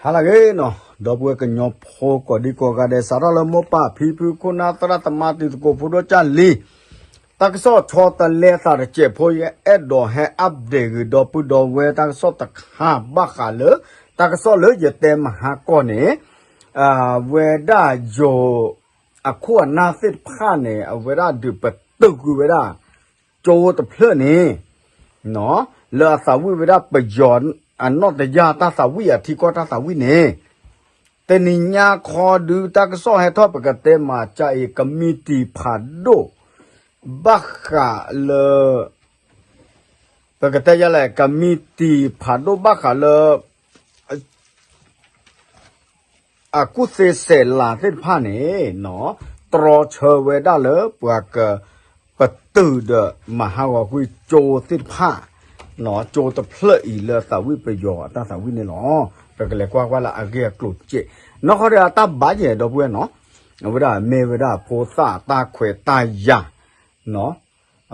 ဟါလၢအဂ့ၤနီၤ, ဒီပုၢ်ဝဲၢ်ကညီဖိကိးဒံကိးဂၤဒဲး စးထီၣ်လၢမိၢ်ပၢ်ဖံဖု ခိၣ်နၢ်သရၣ်သမါ တံၤသကိးဖိဒိၣ်ကၢ်လံၤ, တၢ်ကစီၣ်ဆီတလဲသးတစဲးဖိ ယအဲၣ်ဒိးဟဲ update ဂ့ၤ ဒီပုၢ်ဒီဝဲၢ် တၢ်ကစီၣ်တခါ ဘၣ်ဃးလၢ တၢ်ကစီၣ်လၢယတဲမဟါကီၢ်န့ၣ် ဝဲဒၣ်ယိၤ အခိၣ်အနၢ်သ့ၣ်တဖၣ်န့ၣ် အဝဲဒၣ်ဒုးပတုာ်ကွံာ်ဝဲဒၣ် ကၠိတဖျၢၣ်န့ၣ် လၢအသးဝံၣ်ဝဲဒၣ်ပယီၤအနီၣ်တယၢ်တၢ်သးဝံၣ် အထံကီၢ်တၢ်သးဝံၣ်န့ၣ်, တနံၤညါခီဒုးတၢ်ကစီၣ်ဟဲထီၣ် ပကတဲမၤကါအံၤ ကမံးတံာ်ဖးဒိၣ် ဘၣ်ဃးလၢ ပကတဲယလဲၣ် ကမံးတံာ်ဖးဒိၣ်ဘၣ်ဃးလၢ အကူၣ်သ့စဲးလၤသ့ၣ်တဖၣ်န့ၣ် တြီဆၢဝဲဒၣ်လၢပှၤကပတုာ်ဒီးမၤဟးဂီၤကွံာ်ကၠိသ့ၣ်တဖၣ်, ကၠိတဖျၢၣ်အံၤလၢသးဝံၣ်ပယီၤအတၢ်သးဝံၣ်န့ၣ်လီၤ. ပကလဲၤကွၢ်ကွၢ်လၢအဂ့ၢ်အကျိၤစဲး, နီၢ်ခီဒီးအတၢ်ဘၣ်ယဲၢ်ဒီပုၢ်ဝဲၢ်နီၤ, အဝဲဒၣ်မ့ၢ်ဝဲဒၣ်ဖိသၣ်တၢ်ခွဲးတၢ်ယာ်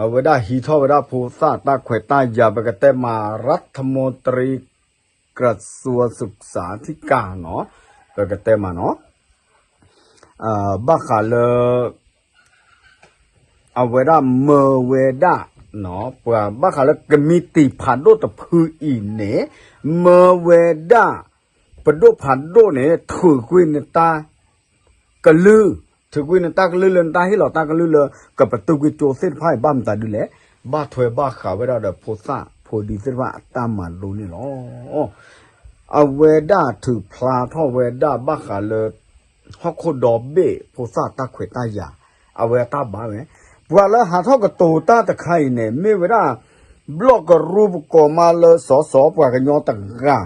အဝဲဒၣ်ဟံးထီၣ်ဝဲဒၣ်ဖိသၣ်တၢ်ခွဲးတၢ်ယာ် ပကတဲမး ရတ်ฐမန္တရီ ក្រសួងศึក្សាធិការနီၤ, ပကတဲမးနီၤ, ဘၣ်ဃးလၢ အဝဲဒၣ်မၢဝဲဒၣ် ပှၤဘၣ်ဃးလၢကမံးတံာ်ဖးဒိၣ်တဖုအံၤန့ၣ် မၢဝဲဒၣ် ပဒိၣ်ဖးဒိၣ်န့ၣ် ထုးကွံာ်နတၢ်ကလုၢ်, ထုးကွံာ်နတၢ်ကလုၢ်လၢနတၢ်ဟ့ၣ်လီၤတၢ်ကလုၢ်လၢ ကပတုာ်ကွံာ်ကၠိသ့ၣ်တဖၣ်အံၤ ဘၣ်မတၤဒုလဲၣ်, ဘၣ်ထွဲဘၣ်ဃးဝဲဒၣ်ဒီးဖိသၣ်ဖိဒံသ့ၣ်တဖၣ်အတၢ်မၤလိန့ၣ်လီၤ. အဝဲဒၣ်ထုးဖျါထီၣ်ဝဲဒၣ်ဘၣ်ဃးလၢ ဟီၣ်ခိၣ်ဒီဘ့ၣ်ဖိသၣ်တၢ်ခွဲးတၢ်ယာ်, အဝဲအတၢ်ဘၣ်ဝဲ, ပှၤလၢဟးထီၣ်ကတိၤတၢ်တခါအံၤန့ၣ် မ့ၢ်ဝဲဒၣ် ဘျီၣ်ကရူၢ်ပကိးမးလၢစီၤစီၤပှၤကညီတဂၤ,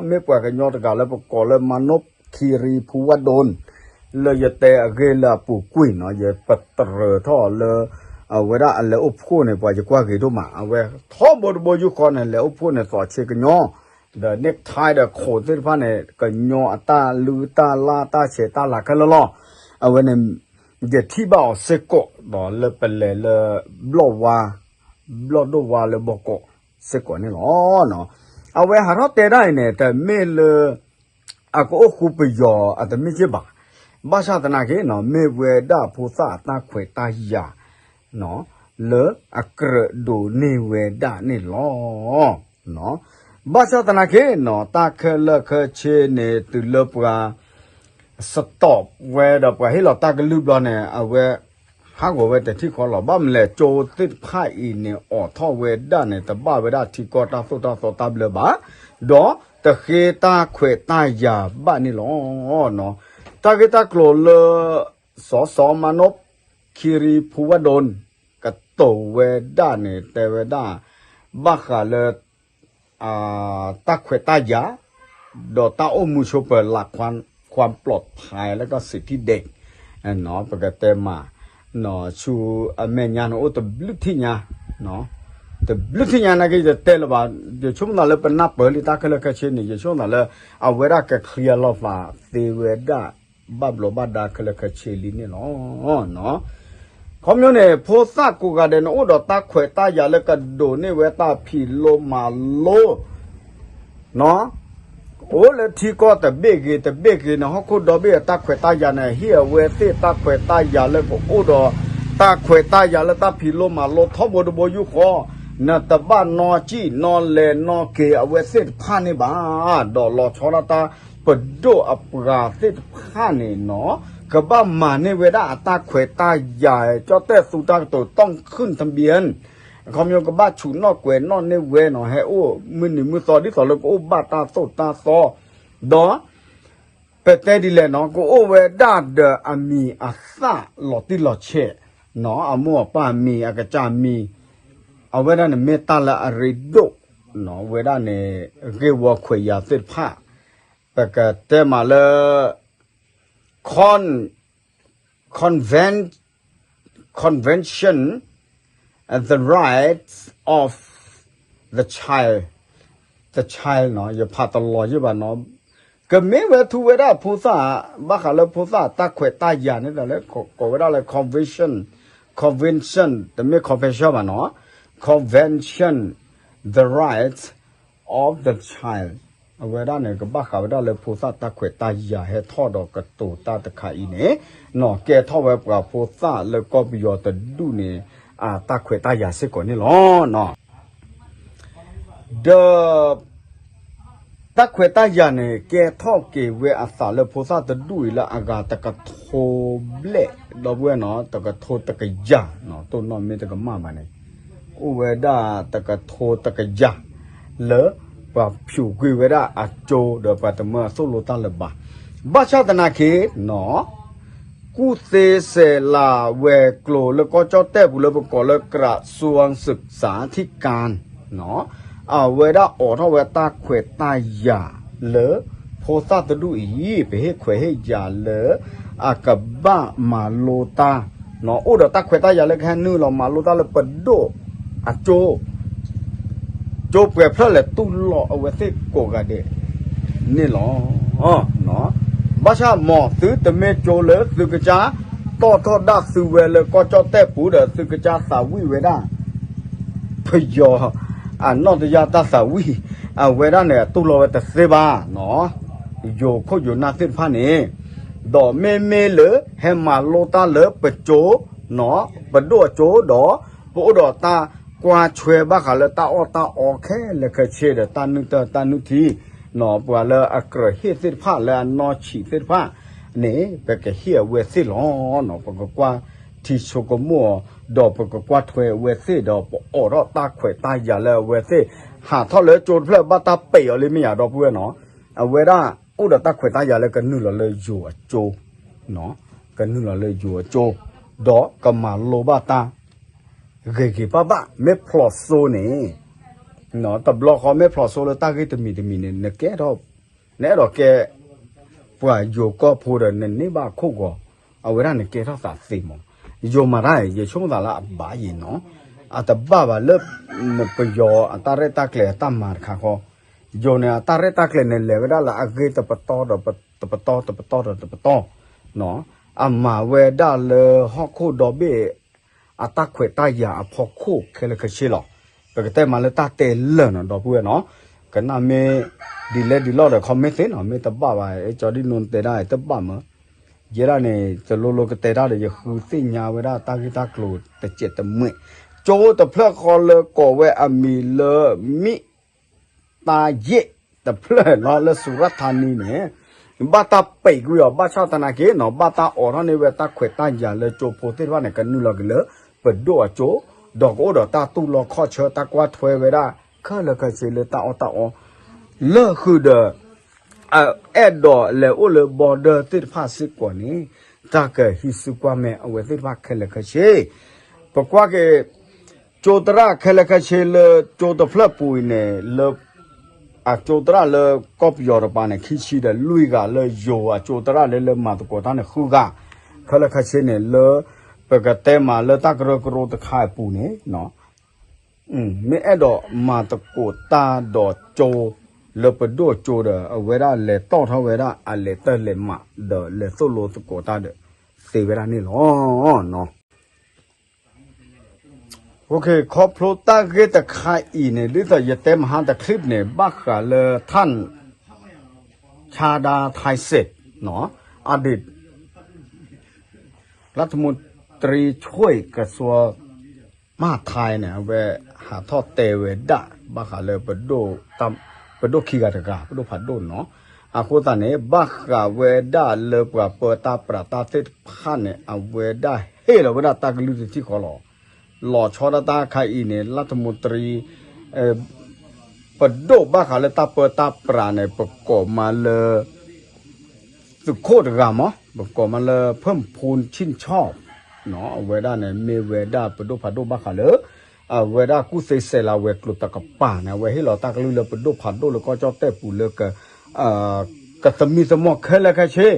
မ့ၢ်ပှၤကညီတဂၤလၢပကိးလၢ မၤနိၣ် ခီရံၤ ဖူဝၣ်ဒိၣ်, လၢယတဲအဂ့ၢ်လၢအပူၤကွံာ်နီၤ ယပတြၢၤထီၣ်လၢ အဝဲဒၣ်အလဲၤအိၣ်ဖှိၣ်န့ၣ် ပှၤယကွၢ်ဂ့ၤဒိၣ်မး အဝဲထီဘိတဘိယူၢ်ဃီန့ၣ် လဲၤအိၣ်ဖှိၣ်န့ၣ် သိးဆ့ကညီ ဒီး necktie ဒီးခိးသ့ၣ်တဖၣ်န့ၣ် ကညီအတၢ်လုၢ်တၢ်လၢ်တၢ်ဆဲးတၢ်လၤခဲလၢာ်လီၤ. အဝဲန့ၣ် ယထံၣ်ဘၣ်အီၤစ့ၢ်ကီး ဒီးလၢပလဲၤလၢ ဘျီၣ်ဝါ ဘျီၣ်ဒိၣ်ဝါလၢဘီကီးစ့ၢ်ကီးန့ၣ်လီၤ. အဝဲဟးထီၣ်တဲဒၣ်အံၤန့ၣ် တမ့ၢ်လၢ အကအိၣ်ဃူပယီၤအတမ့ၢ်က့ဘၣ်. ဘၣ်ဆၣ်သနာ်က့နီၤ မ့ၢ်ဝဲဒၣ်ဖိသၣ်အတၢ်ခွဲးတၢ်ယာ် လၢအကြၢးဒိးန့ၢ်ဝဲဒၣ်န့ၣ်လီၤ. ဘၣ်ဆၣ်သနာ်က့နီၤ တၢ်ခဲလၢာ်ခဲဆ့န့ၣ် တုၤလၢပှၤ stop ဝဲဒီးပှၤဟ့ၣ်လီၤတၢ်ကလုၢ်ဘျီန့ၣ် အဝဲ ဟးဂီၤဝဲတထံၣ်ဃီလီၤ. ဘၣ်မနုၤလဲၣ် ကၠိသ့ၣ်တဖၣ်အံၤန့ၣ် အိးထီၣ်ဝဲဒၣ်န့ၣ် တဘၣ်ဝဲဒၣ်ထံကီၢ်တၢ်သိၣ်တၢ်သီတၢ်ဘျၢဘၣ်, ဒီးတဃ့တၢ်ခွဲးတၢ်ယာ်ဘၣ်န့ၣ်လီၤ. တၢ်ဂ့ၢ်တၢ်ကျိၤလၢ စီၤစီၤ မၤနိၣ် ခီရံၤ ဖူဝၣ်ဒိၣ် ကတိၤဝဲဒၣ်န့ၣ် တဲဝဲဒၣ် ဘၣ်ဃးလၢ တၢ်ခွဲးတၢ်ယာ် ဒီးတၢ်အိၣ်မူဆိးပၢၤ หลักความปลอดภัย แล้วก็สิทธิเด็ก ပကတဲမး ဆူအမဲာ်ညါန့ၣ် အိၣ်တဘျုးထံၣ်ညါ တဘျုးထံၣ်ညါနာ်က့ ယတဲလၢၤဘၣ်, ယဆိကမိၣ်သးလၢပနၢ်ပၢၢ်လံတၢ်ခဲလၢာ်ခဲဆ့န့ၣ် ယဆိကမိၣ်သးလၢ အဝဲဒၣ်က clear လီၤသးသ့ဝဲဒၣ် ဘၣ်ဘျီးဘၣ်ဒါခဲလၢာ်ခဲဆ့လံန့ၣ်လီၤ. ခီဖျိန့ၣ် ဖိသၣ်ကိးဂၤဒဲးန့ၣ် အိၣ်ဒီးတၢ်ခွဲးတၢ်ယာ်လၢကဒိးန့ၢ်ဝဲတၢ်ဖံးလိမၤလိ အိၣ်လၢထံကီၢ်တဘ့ၣ်ဂ့ၤတဘ့ၣ်ဂ့ၤန့ၣ် ဟီၣ်ခိၣ်ဒီဘ့ၣ်အတၢ်ခွဲးတၢ်ယာ်န့ၣ် ဟ့ၣ်အဝဲသ့ၣ်တၢ်ခွဲးတၢ်ယာ်လၢကအိၣ်ဒီး တၢ်ခွဲးတၢ်ယာ်လၢတၢ်ဖံးလိမၤလိထီဘိတဘိယူၢ်ဃီ, နတဘၣ်နီၢ်ကံၣ်နီၢ်လဲနီၢ်က့ၤအဝဲသ့ၣ်တဖၣ်န့ၣ်ဘၣ်, ဒီးလီၤဆီဒၣ်တၢ်ပဒိၣ်အပှၤသ့ၣ်တဖၣ်န့ၣ်နီၤ, ကဘၣ်မၤန့ၢ်ဝဲဒၣ်အတၢ်ခွဲးတၢ်ယာ် ကၠီၣ်တဲၣ်သူတၢ်ကတိၤ ต้องขึ้นทะเบียน ခီဖျိကဘၣ်ဆူးနီၣ်ကွဲးနီၣ်န့ၢ်ဝဲနီၤ, ဟဲအိၣ်မုၢ်နံၤမုၢ်သီဒ်သိးလၢကအိၣ်ဘၣ်တၢ်သိၣ်တၢ်သီ, ဒီး ပတဲဒ်လဲၣ်နီၤ, ကအိၣ်ဝဲဒၣ်ဒီးအမံၤအသၣ်လီၤတံၢ်လီၤဆဲးနီၤ, အမိၢ်အပၢ်မံၤ အကစၢ်မံၤ, အဝဲဒၣ်န့ၣ်မ့ၢ်တၢ်လၢအရ့ဒိၣ်နီၤ, ဝဲဒၣ်န့ၣ် ဂ့ၢ်ဝီခွဲးယာ်သ့ၣ်တဖၣ်, ပကတဲမးလၢ con convent convention the rights of the child, the child နီၤ, ယဖးတလီၤယံၢ်ဘၣ်နီၤ, ကမ့ၢ်ဝဲထူဝဲဒၣ်ဖိသၣ်, ဘၣ်ဃးလၢဖိသၣ်တၢ်ခွဲးတၢ်ယာ်န့ၣ်ဒီးလၢ ကိးဝဲဒၣ်လၢ convention, convention တမ့ၢ် convention ဘၣ်နီၤ, convention the rights of the child အဝဲဒၣ်န့ၣ် ကဘၣ်ဃးဝဲဒၣ်လၢဖိသၣ်တၢ်ခွဲးတၢ်ယာ်ဟဲထီၣ်ဒီးကတိၤတၢ်တခါအံၤန့ၣ် နီၢ်ကဲထီၣ်ဝဲပှၤဖိသၣ်လၢကီၢ်ပယီၤတဒူၣ်န့ၣ် အတၢ်ခွဲးတၢ်ယာ်စ့ၢ်ကီးန့ၣ်လီၤ. ဒီး တၢ်ခွဲးတၢ်ယာ်န့ၣ် ကဲထီၣ်က့ၤဝဲအသးလၢဖိသၣ်တဒူၣ်အံၤလၢအဂၤတကထိဘျဲၣ် ဒီပုၢ်ဝဲၢ်နီၤ တကထိတကယၤနီၤ တိၢ်နီၣ်မ့ၢ်တကမၣ်ဘၣ်န့ၣ် အိၣ်ဝဲဒၣ်တကထိတကယၤ လၢပှၤဖျိးကွံာ်ဝဲဒၣ်အကၠိ ဒီးပှၤတမၢအသိၣ်လိတၢ်လၢၤဘၣ်. ဘၣ်ဆၣ်သနာ်က့နီၤ ကူၣ်သ့စဲးလၤဝဲၤကျိၤလၢကီၢ်ကၠီၣ်တဲၣ်ပူၤလၢပကိးလၢ กระทรวงศึกษาธิการ နီၤ အဝဲဒၣ်အိးထီၣ်ဝဲတၢ်ခွဲးတၢ်ယာ်လၢ ဖိသၣ်တဒူၣ်အံၤ ပဟ့ၣ်ခွဲးဟ့ၣ်ယာ်လၢ အကဘၣ်မၤလိတၢ် နီၤ အိၣ်ဒီးတၢ်ခွဲးတၢ်ယာ်လၢကဟဲနုာ်လီၤမၤလိတၢ်လၢပဒိၣ်အကၠိ ကၠိပှဲၤဖျၢၣ်လဲၤတူၢ်လိာ်အဝဲသ့ၣ်ကိးဂၤဒဲးန့ၣ်လီၤ. ဘၣ်ဆၣ်မ်သုတမ့ၢ်ကၠိလၢသုကစၢ်တီၣ်ထီၣ်ဒၣ်သုဝဲလၢကီၢ်ကၠီၣ်တဲၣ်ပူၤဒီးသုကစၢ်သးဝံၣ်ဝဲဒၣ် ပယီၤ အနီၣ်တယၢ်တၢ်သးဝံၣ် အဝဲဒၣ်န့ၣ် အတူၢ်လိာ်ဝဲတသ့ဘၣ်နီၤ ယိၤခိၣ်ယိၤနၢ်သ့ၣ်တဖၣ်န့ၣ် ဒီးမ့မ့ၢ်လၢဟဲမၤလိတၢ်လၢပကၠိ နီၤ ပဒိၣ်အကၠိဒီး ပအိၣ်ဒီးတၢ်ကွၢ်ဆွဲဘၣ်ဃးလၢတၢ်အီၣ်တၢ်အီခဲလၢာ်ခဲဆ့ဒီးတၢ်နုၢ်တၢ်တၢ်နုၢ်ထံ နီၤ ပှၤလၢအကြၢးဟ့ၣ်သ့ၣ်တဖၣ်လၢအနီၢ်ဆံးသ့ၣ်တဖၣ်န့ၣ် ပကဟ့ၣ်အဝဲသ့ၣ်လီၤနီၤ ပကကွၢ်ထံဆိကမိၣ်အီၤ ဒီးပကကွၢ်ထွဲအဝဲသ့ၣ်ဒီးပအိးထီၣ်တၢ်ခွဲးတၢ်ယာ်လၢအဝဲသ့ၣ် ဟးထီၣ်လၢကၠိတဖျၢၣ်ဘၣ်တၢ်ပံးအီၤလံမ့ၢ်ယၤဒီပုၢ်ဝဲၢ်နီၤ အဝဲဒၣ်အိၣ်ဒီးတၢ်ခွဲးတၢ်ယာ်လၢကနုာ်လီၤလၢယိၤအကၠိ ကနုာ်လီၤလၢယိၤအကၠိ ဒီးကမၤလိဘၣ်တၢ် ဂ့ၤဂ့ၤဘၣ်ဘၣ် မ့ၢ်ဖျိးစိန့ၣ် တဘျီဃီမ့ၢ်ဖျိးစိလၢတၢ်ဂ့ၢ်တမံၤတမံၤန့ၣ် နကဲထီၣ် နအဲၣ်ဒိးကဲ ပှၤယိၤကီၢ်ဖိဒီးနန့ၢ်ဘၣ်အခိၣ်ဂီၤ အဝဲဒၣ်နကဲထီၣ်သးသ့မး ယိၤမၤတၢ် ယဆိကမိၣ်သးလၢအဘၣ်ယံၤနီၤ အတဘၣ်ဘၣ်လၢ ပယီၤအတၢ်ရဲၣ်တၢ်ကျဲၤအတၢ်မၤတခါဃီ ယိၤန့ၣ် အတၢ်ရဲၣ်တၢ်ကျဲၤန့ၣ် လဲၤဝဲဒၣ်လၢအဂ့ၢ်တပတီၢ်ဒီးတပတီၢ် တပတီၢ်ဒီးတပတီၢ် အမၤဝဲဒၣ်လၢဟီၣ်ခိၣ်ဒီဘ့ၣ် အတၢ်ခွဲးတၢ်ယာ်အဖီခိၣ်ခဲလၢာ်ခဲဆ့လီၤ. ပကတဲမးလၢတၢ်တဲလၢာ်နီၤ ဒီပုၢ်ဝဲၢ်နီၤ ကနၣ်မ့ၢ် ဒ်လဲၣ်ဒ်လဲၣ်ဒီး comment သ့နီၤ မ့ၢ်တဘၣ်ဘၣ် ကၠီဒ်နိတဲဒၣ်တဘၣ်မး ယဲဒၣ်န့ၣ် တလိၤလိၤကတဲတၢ်ဒီး ယဃုသ့ၣ်ညါဝဲဒၣ်တၢ်ဂ့ၢ်တၢ်ကျိၤတစဲးတမှဲး ကၠိတဖျၢၣ်ဃီလၢကိးဝဲအမံၤလၢ မံၣ်တၢ်ယ့ၣ်တဖျၢၣ်နီၤ လၢစူၤရၣ်ထါနံန့ၣ် ဘၣ်တၢ်ပံးကွံာ်အီၤ ဘၣ်ဆၣ်သနာ်က့နီၤ ဘၣ်တၢ်အိးထီၣ်န့ၢ်ဝဲတၢ်ခွဲးတၢ်ယာ်လၢကၠိဖိသ့ၣ်တဖၣ်န့ၣ် ကနုာ်လီၤက့ၤလၢ ပဒိၣ်အကၠိ ဒီးကအိၣ်ဒီးတၢ်တူၢ်လိာ်ခီၣ်ဆၢ တၢ်ကွၢ်ထွဲဝဲဒၣ် ခဲလၢာ်ခဲဆ့လၢတၢ်အီၣ်တၢ်အီ လၢဃုာ်ဒီး အဲၣ်ဒိးလဲၤအိၣ်လၢ border သ့ၣ်တဖၣ်စ့ၢ်ကီးန့ၣ် တၢ်ကဟံးစုကွၢ်မဲာ်အဝဲသ့ၣ်တဖၣ်ခဲလၢာ်ခဲဆ့ ပကွၢ်က့ၤ ကၠိသရၣ်ခဲလၢာ်ခဲဆ့လၢကၠိတဖျၢၣ်ပူၤအံၤန့ၣ် လၢ အကၠိသရၣ်လၢကီၢ်ပယီၤတပၤန့ၣ် ခံဆံဒီးလွံၢ်ဂၤ လၢယိၤအကၠိသရၣ်လၢ လၢမၤသကိးတၢ်န့ၣ် ဃုဂၤ ခဲလၢာ်ခဲဆ့န့ၣ် လၢ ပကတဲမးလၢတၢ်ကရၢကရိတခါအပူၤန့ၣ် မ့ၢ်အဲၣ်ဒိးမၤသကိးတၢ်ဒီးကၠိ လၢပဒိၣ်ကၠိဒီး အဝဲဒၣ်လဲၤတီၣ်ထီၣ်ဝဲဒၣ်အလဲၤတၢ်လဲၤမး ဒီးလဲၤသိၣ်လိသကိးတၢ်ဒီး သ့ဝဲဒၣ်န့ၣ်လီၤ. ခီဖျိတၢ်ဂ့ၢ်တခါအံၤန့ၣ် ဒ်သိးယတဲမဟါတ clip န့ၣ် ဘၣ်ဃးလၢ ထၣ် ชาดาไทเศษ နီၤ อดีต รัฐมนตรีช่วยกระทรวงมหาดไทย န့ၣ် အဝဲဟးထီၣ်တဲဝဲဒၣ် ဘၣ်ဃးလၢ ပဒိၣ်ခံဂၤတဂၤ ပဒိၣ်ဖးဒိၣ်နီၤ အဃိသတးန့ၣ် ဘၣ်ဃးဝဲဒၣ်လၢပှၤပၢတၢ်ပြးတၢ်သ့ၣ်တဖၣ်န့ၣ် အဝဲဒၣ်ဟ့ၣ်လီၤဝဲဒၣ်တၢ်ကလုၢ်တထံၣ်ဃီလီၤ. လီၤဆီဒၣ်တၢ်ခါအံၤန့ၣ် รัฐมนตรี ပဒိၣ်ဘၣ်ဃးလၢတၢ်ပၢတၢ်ပြးန့ၣ် ပကိးမးလၢ သုးခိၣ်တဂၤမး ပကိးမးလၢ เพิ่มพูนชิดชอบ နီၤ အဝဲဒၣ်န့ၣ် မ့ၢ်ဝဲဒၣ်ပဒိၣ်ဖးဒိၣ်ဘၣ်ဃးလၢ အဝဲဒၣ်ကူၣ်သ့စဲးလၤဝဲၤကျိၤတကပၤန့ၣ် အဝဲဟ့ၣ်လီၤတၢ်ကလုၢ်လၢပဒိၣ်ဖးဒိၣ်လၢကီၢ်ကၠီၣ်တဲၣ်ပူၤလၢ ကသမံသမိးခဲလၢာ်ခဲဆ့ လၢကီၢ်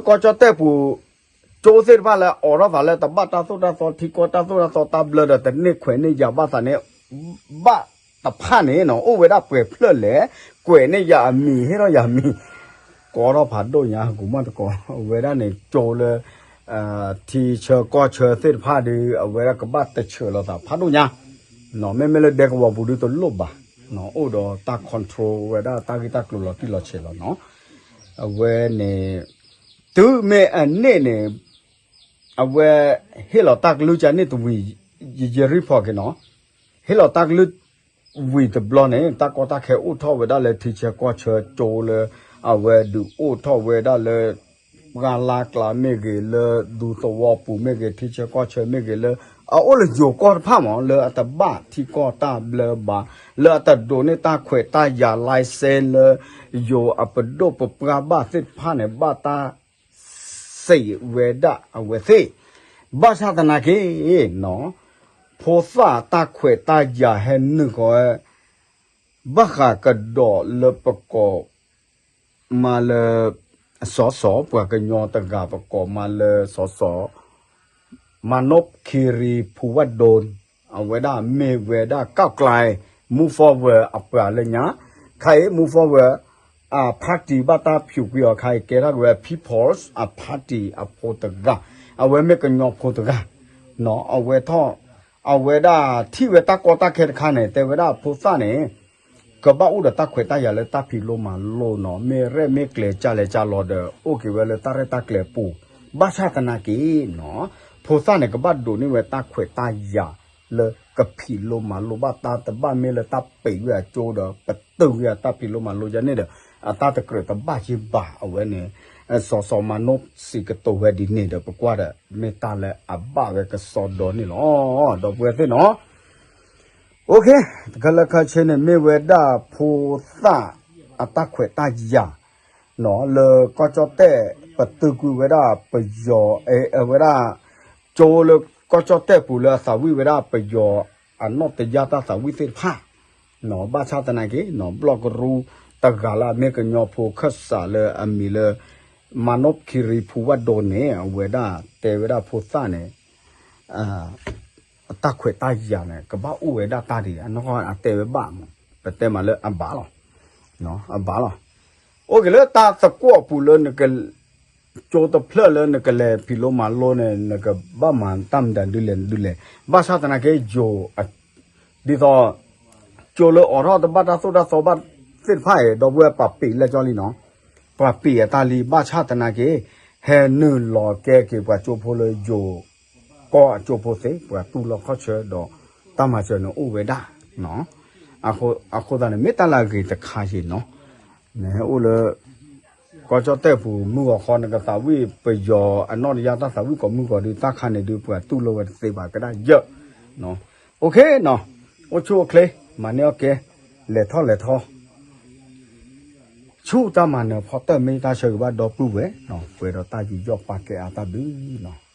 ကၠီၣ်တဲၣ်ပူၤ ကၠိသ့ၣ်တဖၣ်လၢအိးထီၣ်သးလၢတဘၣ်တၢ်သိၣ်တၢ်သီ ထံကီၢ်တၢ်သိၣ်တၢ်သီတၢ်ဘျၢဒီး တန့ၢ်ခွဲးန့ၢ်ယာ်ဘၣ်သးန့ၣ် ဘၣ်တဖၣ်န့ၣ်နီၤ အိၣ်ဝဲဒၣ်ပှဲၤဖျၢၣ်လဲၣ် ကွဲးန့ၢ်ယၤအမံၤ ဟ့ၣ်ထီၣ်ယၤအမံၤ ကိးထီၣ်ဖးဒိၣ်ညါ ဟကိးမီၢ်တကိး အဝဲဒၣ်န့ၣ် ကၠိလၢ ထံဆၢကီၢ်ဆၢသ့ၣ်တဖၣ်ဒီး အဝဲဒၣ်ကဘၣ်တဆၢးလိာ်သးဖးဒိၣ်ညါ မ့မ့ၢ်လၢဒဲကဝီၤပူၤဒုတလိၣ်ဘၣ် အိၣ်ဒီးတၢ် control ဝဲဒၣ်တၢ်ဂ့ၢ်တၢ်ကျိၤလီၤတံၢ်လီၤဆဲးလီၤနီၤ. အဝဲန့ၣ် တုၤမ့ၢ်အန့ၣ်န့ၣ် အဝဲဟ့ၣ်လီၤတၢ်ကလုၢ်ကန့ၣ်တဝံၤ ယ report က့ၤနီၤ. ဟ့ၣ်လီၤတၢ်ကလုၢ်ဝံၤတဘျီန့ၣ် တၢ်ကီတၢ်ခဲအိၣ်ထီၣ်ဝဲဒၣ်လၢထံဆၢကီၢ်ဆၢကၠိလၢ အဝဲဒုးအိၣ်ထီၣ်ဝဲဒၣ်လၢ ပှၢ်လၢ်ကျါမ့ၢ်ဂ့ၤ လၢဒူသဝီပူၤမ့ၢ်ဂ့ၤ ထံဆၢကီၢ်ဆၢမ့ၢ်ဂ့ၤ လၢအအိၣ်လၢယိၤကီၢ်တဖၣ်မး လၢအတဘၣ်ထံကီၢ်တၢ်ဘျၢဘၣ် လၢအတဒိးန့ၢ်တၢ်ခွဲးတၢ်ယာ် license လၢယိၤအပဒိၣ်ပပှၢ်ဘၣ်သ့ၣ်တဖၣ်န့ၣ် ဘၣ်တၢ် စံးဝဲဒၣ်အဝဲသ့ၣ်, ဘၣ်ဆၣ်သနာ်က့ ဖိသၣ်တၢ်ခွဲးတၢ်ယာ်ဟဲနုာ်ဃီ ဘၣ်ဃးကဒီးလၢပကိး မၤလၢ စီၤစီၤ ပှၤကညီတဂၤပကိးမၤလၢစီၤစီၤ Manoj Kiri Phuwatdon အဝဲဒၣ်မ့ၢ်ဝဲဒၣ် ก้าวไกล move forward အပှၤလၢညါ, ခါအံၤ move forward အ party ဘၣ်တၢ်ဖၠူးကွံာ်အီၤခါအံၤ ကဲထီၣ်က့ၤဝဲ People's အ party အဖိတဂၤ, အဝဲမ့ၢ်ကညီဖိတဂၤ, အဝဲထီၣ် အဝဲဒၣ်ထံၣ်ဝဲတၢ်ကီတၢ်ခဲတခါန့ၣ် တဲဝဲဒၣ်ဖိသၣ်န့ၣ် ကဘၣ်အိၣ်ဒီးတၢ်ခွဲးတၢ်ယာ်လၢတၢ်ဖံးလိမၤလိနီၤ, မ့ၢ်ရဲၣ်မ့ၢ်ကျဲၤကၢ်လဲၣ်ကၢ်လီၤဒီး အိၣ်က့ၤဝဲလၢတၢ်ရဲၣ်တၢ်ကျဲၤအပူၤ, ဘၣ်ဆၣ်သနာ်က့နီၤ, ဖိသၣ်န့ၣ် ကဘၣ်ဒိးန့ၢ်ဝဲတၢ်ခွဲးတၢ်ယာ်လၢကဖံးလိမၤလိဘၣ်တၢ် တဘၣ်မ့ၢ်လၢတၢ်ပံးဝဲအကၠိဒီး ပတုာ်ဝဲအတၢ်ဖံးလိမၤလိယါန့ၣ်ဒီး အတၢ်တကြၢးတဘၣ်ယံၤဘၣ် အဝဲန့ၣ် စီၤစီၤ Manoj စံးကတိၤဝဲဒ်န့ၣ်ဒီး ပကွၢ်ဒီး မ့ၢ်တၢ်လၢအဘၣ်ဝဲကစီဒီန့ၣ်လီၤ. ဒီပုၢ်ဝဲၢ်သ့ၣ်နီၤ OK, တခါလၢခါဆ့န့ၣ် မ့ၢ်ဝဲဒၣ်ဖိသၣ်အတၢ်ခွဲးတၢ်ယာ်နီၤ, လၢကီၢ်ကၠီၣ်တဲၣ် ပတုာ်ကွံာ်ဝဲဒၣ်ပယီၤ အဝဲဒၣ် ကၠိလၢကီၢ်ကၠီၣ်တဲၣ်ပူၤလၢအသးဝံၣ်ဝဲဒၣ်ပယီၤအနီၣ်တယၢ်တၢ်သးဝံၣ်သ့ၣ်တဖၣ် ဘၣ်ဆၣ်သနာ်က့ ဘျီၣ်ကရူၢ်တဂၤလၢအမ့ၢ်ကညီဖိခၢၣ်စးလၢအမံၤလၢ Manoj Kiri Phuwatdon န့ၣ် အဝဲဒၣ်တဲဝဲဒၣ်ဖိသၣ်န့ၣ် အတၢ်ခွဲးတၢ်ယာ်န့ၣ် ကဘၣ်အိၣ်ဝဲဒၣ်တၢ်ဒ်အနီၢ်ကီၢ်အတဲဝဲဘၣ်မး, ပတဲမးလၢအဘၣ်လီၤ, အဘၣ်လီၤ. အိၣ်က့ၤလၢတၢ်သကွီၣ်အပူၤလၢနက ကၠိတဖျၢၣ်လၢနကလဲၤဖံးလိမၤလိန့ၣ် နကဘၣ်မၤတၢ်မတၤဒုလဲၣ်ဒုလဲၣ်, ဘၣ်ဆၣ်သနာ်က့ယိၤ ဒ်သိး ကၠိလၢအိးထီၣ်တဘၣ်တၢ်သိၣ်တၢ်သီဘၣ်သ့ၣ်တဖၣ်အံၤ ဒီပုၢ်ဝဲၢ်ပာ်ပ့ၤလဲၣ်ကၠီလံနီၤ, ပာ်ပ့ၤအတၢ်လံ ဘၣ်ဆၣ်သနာ်က့ ဟဲနုာ်လီၤကဲက့ၤပှၤကၠိဖိလၢယိၤ ကီၢ်အကၠိဖိသ့ ပှၤတူၢ်လိာ်ခီၣ်ဆၢဒီး တၢ်မၤစၢၤန့ၣ်အိၣ်ဝဲဒၣ် အဃိသတးန့ၣ် မ့ၢ်တၢ်လၢအဂ့ၤတခါယ့ၣ်နီၤ, နဟဲအိၣ်လၢ ကီၢ်ကၠီၣ်တဲၣ်ပူၤ မုၢ်ဂီၤခီ နကသးဝံၣ်ပယီၤအနီၣ်တယၢ်တၢ်သးဝံၣ်ကိးမုၢ်ဂီၤဒုး တၢ်ခါန့ၣ်ဒုး ပှၤတူၢ်လိာ်ဝဲတသ့ဘၣ်ကဒၣ်ယဲၢ်, OK နီၤ, အိၣ်ဆူၣ်အိၣ်ချ့ မၤန့ၢ်အီၣ်ကဲ လဲၤထီၣ်လဲၤထီ ဆူတၢ်မၤနၢၤဖီတၢၢ် မ့ၢ်တၢ်ဆၢဂ့ၤဘၣ်ဒီပုၢ်ဝဲၢ်နီၤ, ပှဲၤဒီးတၢ်ယူးယီၣ်ပာ်ကဲအါတၢ်ဘျုးနီၤ.